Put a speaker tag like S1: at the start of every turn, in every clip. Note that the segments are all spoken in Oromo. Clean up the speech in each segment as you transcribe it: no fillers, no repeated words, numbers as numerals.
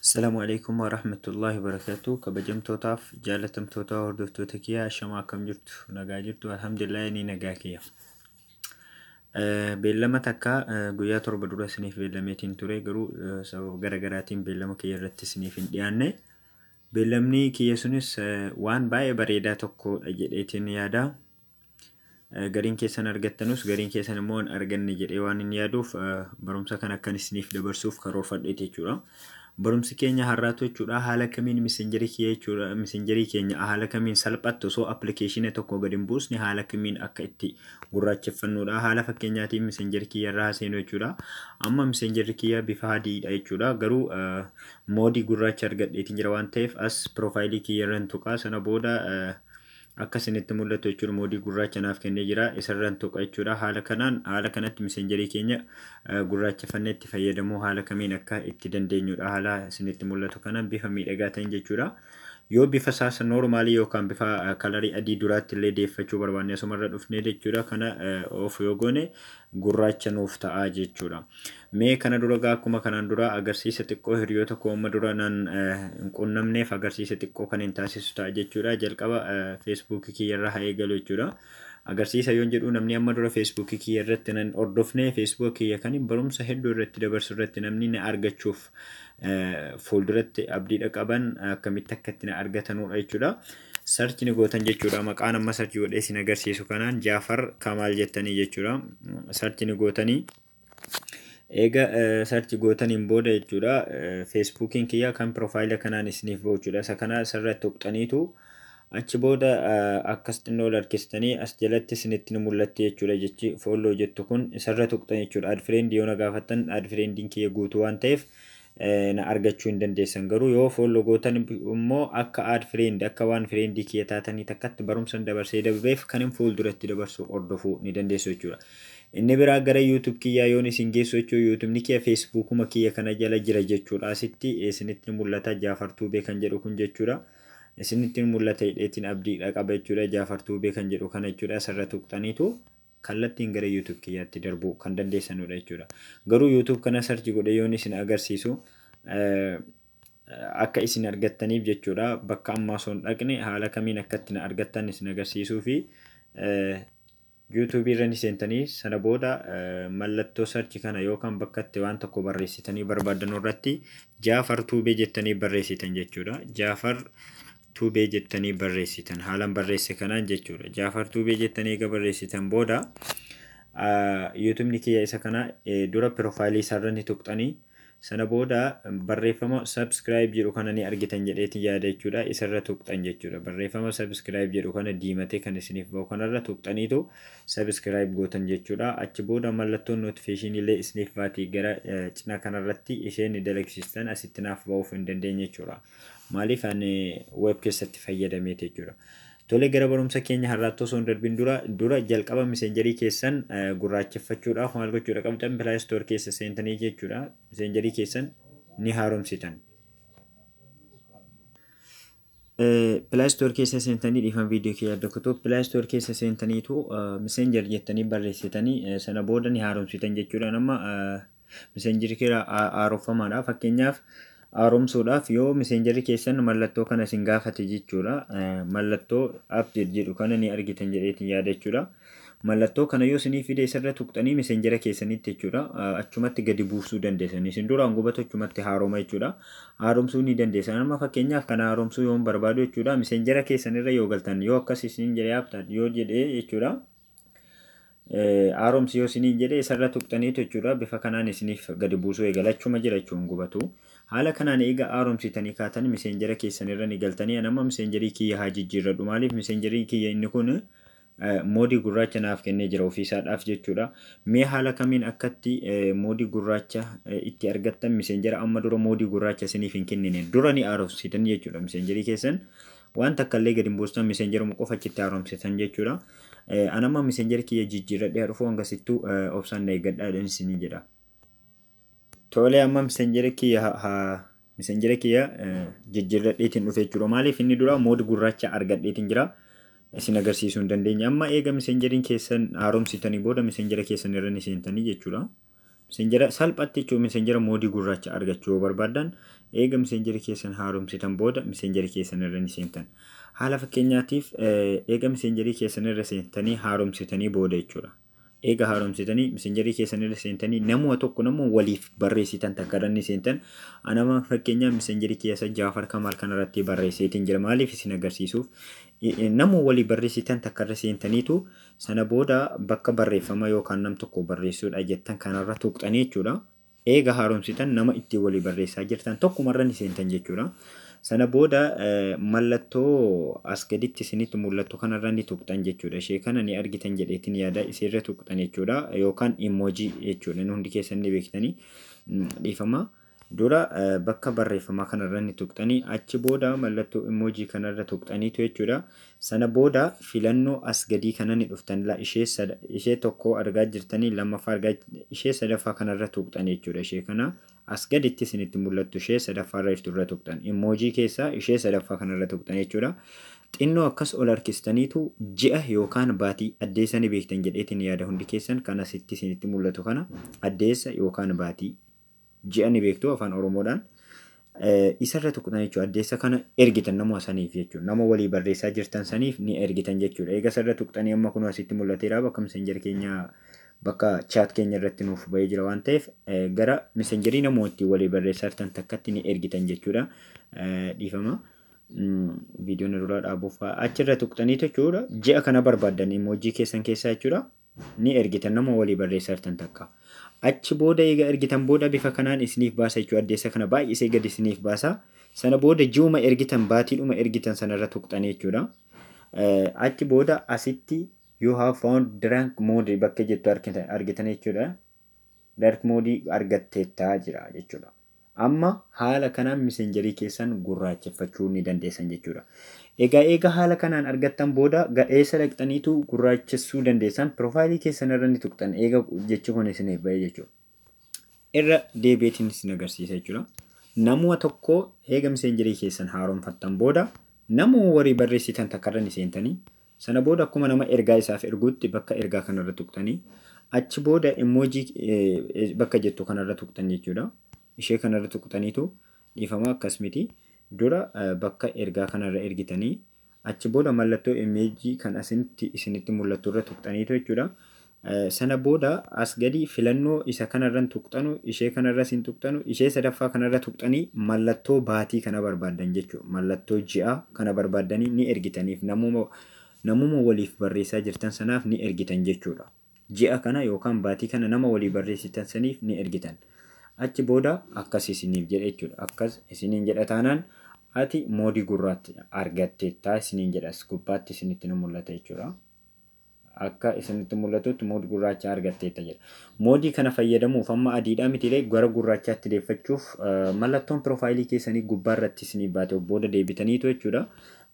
S1: Assalaamu alaikum warahmatullahi wabarakatuh. Kabajamtootaaf jaalatamtoota hordoftoota kiyyaa, ashamaa, akkam jirtu? Nagaa jirtu? Alhamdulillah, ni nagaa kiyya. Beellama takka guyyaa 7 dura isiniif beellameetiin ture, garuu sababa gara garaatiin beellama kiyya irratti isiniif hin dhiyaanne. Beellamni kiyya sunis waan baay'ee bareedaa tokkodha jedheetiin yaada. Gariin keessan argattanus, gariin keessan immoo hin arganne jedhee waan hin yaaduuf, barumsa kana akkan isiniif dabarsuuf karoorfadheeti jechuudha. Barumsi keenya har'aatu jechuudha haala kamiin messengerii kiyya jechuudha, messengerii keenya haala kamiin salphatti osoo appilikeeshina tokko gadi hin buusne haala kamiin akka itti gurraacheffannuudha. Haala fakkeenyaatiin messengerii kiyya irraa seenu jechuudha. Amma messengerri kiyya bifa adiidha jechuudha. Garuu moodii gurraacha argadheetiin jira waan ta'eef, as piroofaayilii kiyya irra tuqaa. Sana booda akka isinitti mul'atu jechuudha, moodii gurraacha naaf kennee jira, isarraan tuqa jechuudha. Haala kanaan, haala kanatti messengerii keenya gurraacheffannee itti fayyadamuu haala kamiin akka itti dandeenyudha, haala isinitti mul'atu kana bifa miidhagaa ta'een jechuudha. Yoo bifa isaas noormaalii yookaan bifa kalarii adii duraatti illee deeffachuu barbaanne, asumarra dhufnee jechuudha, kana of yoo goone gurraacha nuuf ta'a jechuudha. Mee kana dura gaa akkuma kanaan dura agarsiisa xiqqoo hiriyoota koo amma dura naan hin qunnamneef agarsiisa xiqqoo kan hin taasisu ta'a jechuudha. Jalqaba feesbuukii kiyyarraa haa eegalu jechuudha. Agarsiisa yoon jedhu, namni amma dura feesbuukii kiyya irratti nan hordofne, feesbuuk kiyya kan barumsa hedduu irratti dabarsu irratti namni na argachuuf fuulduratti abdiidha qaban akkamitti akka itti na argatanudha jechuudha. Search ni gootan jechuudha. Maqaan amma search godhee isin agarsiisu kanaan Jaafar Kamaal jettanii jechuudha. Search ni gootanii, eega search gootaniin booda jechuudha, feesbuukiin kiyya kan piroofaayila kanaan isiniif bahu jechuudha. Isa kana isarratti tuqxaniitu achi booda akkas xinnoo harkistanii as jalatti isinitti ni mul'atti jechuudha. Jechi follow jettu kun isarra tuqxan jechuudha. Add friend yoo na gaafattan, add friendiin kiyya guutuu waan ta'eef na argachuu hin dandeessan. Garuu yoo follow gootan immoo akka add friend, akka waan friendii kiyya taatanii takkatti barumsa dabarsee darbeef kan hin fuulduratti dabarsu hordofuu ni dandeessu jechuudha. Inni biraa gara YouTube kiyyaa yoon isin geessu jechuudha, YouTubeni kiyya Facebookuma kiyya kana jala jira jechuudha. Asitti isinitti mul'ata Jaafar Tuubee kan jedhu kun jechuudha. Isinitti mul'ata hidheetiin abdiidha qaba jechuudha. Jaafar Tuubee kan jedhu kana jechuudha. Asirra tuqxaniitu kallattiin gara YouTube kiyyaatti darbuu kan dandeessanudha jechuudha. Garuu YouTube kana search godhee yoon isin agarsiisu akka isin argattaniif jechuudha. Bakka ammaa osoo hin dhaqne haala kamiin akka itti na argattan isin agarsiisuu fi YouTube irra ni seentanii, sana booda mallattoo search kana yookaan bakka itti waan tokko barreessitanii barbaadan irratti Jaafar Tuubee jettanii barreessitan jechuudha. Jaafar Tuubee jettanii barreessitan, haalaan barreesse kanaan jechuudha. Jaafar Tuubee jettanii eega barreessitan booda YouTubeni kiyya isa kana. Dura piroofaayilii isaarra ni tuqxanii, sana booda barreeffama subscribe jedhu kana ni argitan jedheetiin yaada jechuudha. Isarra tuqxan jechuudha. Barreeffama subscribe jedhu kana diimatee kan isiniif bahu kanarra tuqxaniitu subscribe gootan jechuudha. Achi booda mallattoon notification illee isiniif baatii gara cina kanarratti, isheen ni dalagsiistan. Asitti naaf ba'uuf hin dandeenye jechuudha. Maaliif? Ani web keessatti fayyadameeti jechuudha. Tole, gara barumsa keenya har'aatti osoo hin darbin dura dura jalqaba messengerii keessan gurraacheffachuudhaaf maal gochuudha qabdan? Play Store keessa seentanii jechuudha. Messengerii keessan ni haaromsitan. Play Store keessa seentanii, dhiifama, viidiyoo kiyya adda kutuu, Play Store keessa seentaniitu Messenger jettanii barreessitanii, sana booda ni haaromsitan jechuudha. Nama messengerii kee haaromfamaadha. Fakkeenyaaf, haaromsuudhaaf yoo messengerii keessan mallattoo kana isin gaafate jechuudha. Mallattoo update jedhu kana ni argitan jedheetiin yaada jechuudha. Mallattoo kana yoo isinii fide, isarra tuqxanii messengera keessanitti jechuudha. Achumatti gadi buusuu dandeessan. Isin duraan gubatu achumatti haaroma jechuudha. Haaromsuu ni dandeessan. Amma fakkeenyaaf kana haaromsuu yoon barbaadu jechuudha, messengera keessanirra yoo galtan, yoo akkas isin jedhee, update yoo jedhee jechuudha, haaromsi yoo isiniin jedhee, isarra tuqxaniitu jechuudha, bifa kanaan isiniif gadi buusuu eegala. Achuma jira jechuun gubatu. Haala kanaan eega haaromsitanii kaatan messengera keessanirra ni galtanii. Anamma messengerii kiyya haa jijjiirradhu. Maaliif? Messengerii kiyya inni kun moodii gurraacha naaf kennee jira ofiisaadhaaf jechuudha. Mee haala kamiin akkatti moodii gurraacha itti argattan, messengera amma dura moodii gurraacha isiniif hin kennine dura ni haaromsitan jechuudha. Messengerii keessan waan takka illee gadi hin buustan, messengeruma qofa achitti haaromsitan jechuudha. Anamma messengerii kiyya jijjiirradhee dhufuu hangasittuu obsaan na eeggadhaa isinii jedha. Tole, amma messengera kiyya jijjiirradheetiin dhufe jechuudha. Maaliif? Inni dura moodii gurraacha argadheetiin jira. Isin agarsiisuu hin dandeenye. Amma eega messengeriin keessan haaromsitanii booda messengera keessan irra ni seentanii jechuudha. Messenger salphatti jechuun Messenger moodii gurraacha argachuu yoo barbaaddan, eega Messenger keessan haaromsitan booda Messenger keessan irra ni seentan. Haala fakkeenyaatiif, eega Messenger keessan irra seentanii haaromsitanii booda jechuudha. Eega haaromsitanii Messenger keessan irra seentanii, namuma tokko nama waliif barreessitan takka irra ni seentan. Anama fakkeenyaaf Messenger keessa Jaafar Kamaal kanarratti barreesseetiin jira, maaliif isin agarsiisuuf. Nama walii barreessitan takka irra seentaniitu, sana booda bakka barreeffama yookaan nam tokko barreessuudha jettan kanarra tuqxanii jechuudha. Eega haaromsitan nama ittiin walii barreessaa jirtan tokkumarra ni seentan jechuudha. Sana booda mallattoo as gaditti isinitti mul'attu kanarra ni tuqxan jechuudha. Ishee kana ni argitan jedheetiin yaada, isheerra tuqxan jechuudha. Yookaan emoji jechuudha. Inni hundi keessan ni beektanii, dhiifama. Dura bakka barreeffamaa kanarra ni tuqxanii, achi booda mallattoo emoji kanarra tuqxaniitu jechuudha. Sana booda filannoo as gadii kana ni dhuftan. Ishee tokko argaa jirtanii, lammaffaa argaa, ishee sadaffaa kanarra tuqxan jechuudha. Ishee kana as gaditti isinitti mul'attu, ishee sadaffaarra jirtu irra tuqxan. Emoji keessaa ishee sadaffaa kanarra tuqxan jechuudha. Xinnoo akkas ol harkistaniitu ji'a yookaan baatii, addeessa ni beektan jedheetiin yaada hundi keessan, kan asitti isinitti mul'atu kana, addeessa yookaan baatii, ji'a ni beektu afaan Oromoodhaan. Isarra tuqxan jechuudha. Addeessa kana ergitan nama saniif jechuudha. Nama walii barreessaa jirtan saniif ni ergitan jechuudha. Eega isarra tuqxanii, amma kun asitti mul'ateera, bakka Messenger keenya, bakka chat keenya irratti nuuf bahee jira waan ta'eef, gara Messengerii namooti walii barreessaa jirtan takkatti ni ergitan jechuudha. Dhiifama. Viidiyoon duraa dhaabuuf achirra tuqxanii jechuudha. Ji'a kana barbaaddan emoji keessan keessaa jechuudha. Ni ergitan nama walii barreessaa jirtan takka. Achi booda eega ergitan booda bifa kanaan isiniif baasa jechuudha. Addeessa kana baay'isee gadi isiniif baasa. Sana booda ji'uma ergitan, baatiidhuma ergitan sanarra tuqxanii jechuudha. Achi booda asitti "You have found dark mode" bakka jettu argitan jechuudha. Dark mode argatteettaa jira jechuudha. Amma haala kanaan Messengerii keessan gurraacheffachuu ni dandeessan jechuudha. Egaa eega haala kanaan argattan booda eessa dhaqxaniitu gurraachessuu dandeessan? Profileii keessan irra ni tuqxan, eega jechi kun isiniif bahee jechuudha. Irra deebiitiin isin agarsiisa jechuudha. Namuma tokko eega Messengerii keessan haaromfattan booda namuma walii barreessitan takkarra ni seentanii, sana booda akkuma nama ergaa isaaf erguutti bakka ergaa kanarra tuqxanii, achi booda emoji bakka jettu kanarra tuqxan jechuudha. Ishee kanarra tuqxaniitu, dhiifama, akkas miti. Dura bakka ergaa kanarra ergitanii, achi booda mallattoo emoji kan asitti isinitti mul'atu irra tuqxaniitu jechuudha. Sana booda as gadi filannoo isa kanarra tuqxanu, ishee kanarra isin tuqxanu, ishee sadaffaa kanarra tuqxanii mallattoo baatii kana barbaaddan jechuudha. Mallattoo ji'a kana barbaaddanii ni ergitaniif, namuma waliif barreessaa jirtan sanaaf ni ergitan jechuudha. Ji'a kana yookaan baatii kana nama walii barreessitan saniif ni ergitan. Achi booda akkas isiniif jedha jechuudha. Akkas isiniin jedha taanaan, ati moodii gurraacha argatteettaa isiniin jedha, as gubbaatti isinitti ni mul'ata jechuudha. Akka isinitti mul'atutti moodii gurraacha argatteetta jedha. Moodii kana fayyadamuuf, amma adiidhaa mitiilee, gara gurraachaatti deeffachuuf mallattoon profileii keessanii gubbaarratti isiniif baate booda deebitaniitu jechuudha.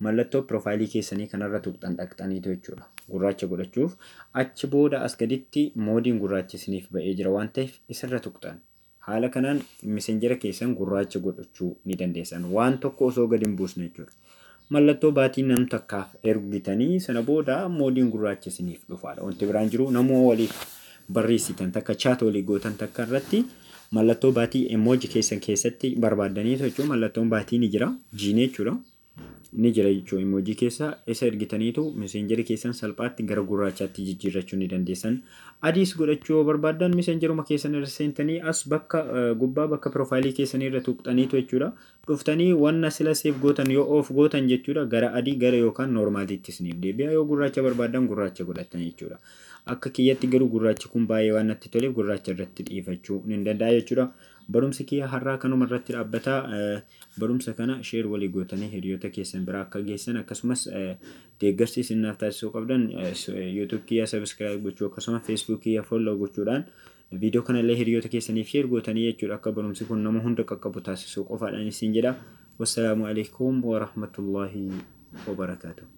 S1: Mallattoo profileii keessanii kanarra tuqxan dhaqxaniitu jechuudha. Gurraacha godhachuuf achi booda as gaditti moodiin gurraachi isiniif ba'ee jira waan ta'eef isarra tuqxan. Haala kanaan Messengera keessan gurraacha godhachuu ni dandeessan. Waan tokko osoo gadi hin buusne jechuudha. Mallattoo baatii nam takkaaf ergitanii, sana booda moodiin gurraacha isiniif dhufaadha. Wanti biraan jiru, nama waliif barreessitan takka, chat walii gootan takka irratti mallattoo baatii emoji keessan keessatti barbaaddanii jechuudha. Mallattoon baatii ni jira. Jiinee jechuudha. Ni jira jechuudha. Emoji keessa isa ergitaniitu Messengerii keessan salphaatti gara gurraachaatti jijjiirrachuu ni dandeessan. Adiis godhachuu yoo barbaaddan, Messengeruma keessan irra seentanii, as bakka gubbaa bakka profileii keessanii irra tuqxaniitu jechuudha. Dhuftanii wanna sila save gootan yoo off gootan jechuudha, gara adii gara yookaan normaliitti isiniif deebi'a. Yoo gurraacha barbaaddan gurraacha godhatan jechuudha. Akka kiyyatti garuu gurraachi kun baay'ee waan natti toleef gurraacha irratti dhiifachuu ni danda'a jechuudha. Barumsi kiyya har'aa kanuma irratti dhaabbata. Barumsa kana share walii gootanii hiriyoota keessan biraa akka geessan, akkasumas deeggarsi isin naaf taasisuu qabdan YouTube kiyya subscribe gochuu, akkasumas Facebook kiyya follow gochuudhaan, viidiyoo kanallee hiriyoota keessaniif share gootanii jechuudha, akka barumsi kun nama hunda qaqqabu taasisuu qofaadhaan isin jedha. Wassalaamu alaikum wa rahmatullahi wa barakaatuh.